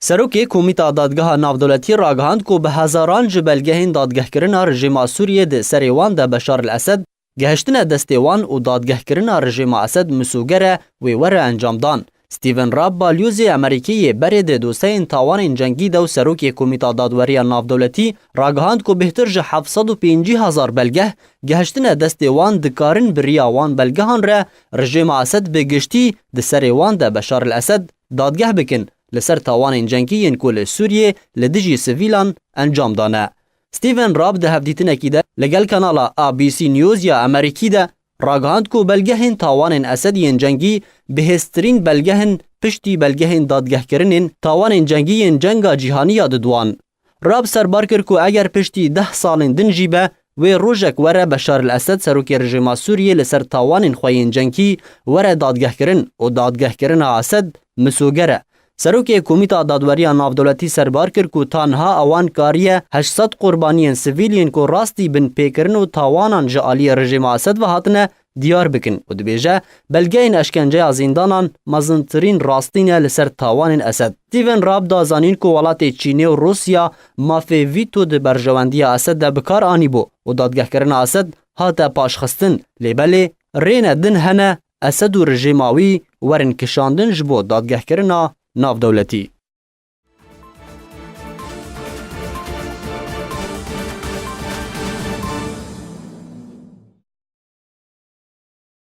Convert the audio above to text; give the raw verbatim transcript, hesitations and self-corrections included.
Serokê Komîta Dadgeha Navdewletî ragihand ku bi hezaran ji belgehên dadgehkirina rejêma Sûriyê di serê wan de Beşar el Esed gehiştine destê wan û dadgehkirina rejêma Esed misûger e wê were encamdan. Stephen Raab, balyozê Amerîkî yê berê di dosyayên tawanên cengî de û serokê Komîta Dadweriya Navdewletî, ragihand ku bêhtir ji heft sed û pêncî hezar belgeh gehiştine destê wan, dikarin bi riya wan belgehan re rejêma Esed bi giştî di serê wan de Beşar el Esed dadgeh bikin li ser tawanên cengî yên ku li Sûriyê li dijî sivîlan encam dane. Stephen Raab di hevdîtinekî de li gel kanala A B C News ya Amerîkî de ragihand ku belgehên tawanên Esed yên cengî bihêztirîn belgeh in piştî belgehên dadgehkirinên tawanên cengî yên cenga cîhanî ya diduan. Raab serbar kir ku eger piştî deh salên din jî be, wê rojek were Beşar el Esed, serokê rejêma Sûriyê, li ser tawanên xwe yên cengî were dadgehkirin û dadgehkirina Esed misûger e. Serokê Komîta Dadweriya Navdewletî serbar kir ku ta niha ewan kariye heşt sed qurbaniyên sivîl yên ku rastî binpêkirin û tawanan ji aliyê rejêma Esed ve hatine diyar bikin û dibêje, belgeyên eşkenceya zîndanan mezintirîn rastî ne li ser tawanên Esed. Stephen Raab da zanîn ku welatê Çînê û Rûsya mafê vîto di berjewendiya Esed de bi kar anîbû û dadgehkirina Esed hate paşxistin, lê belê rêne din hene Esed û rejêma wî werin kişandin ji bo dadgehkirina navdewletî.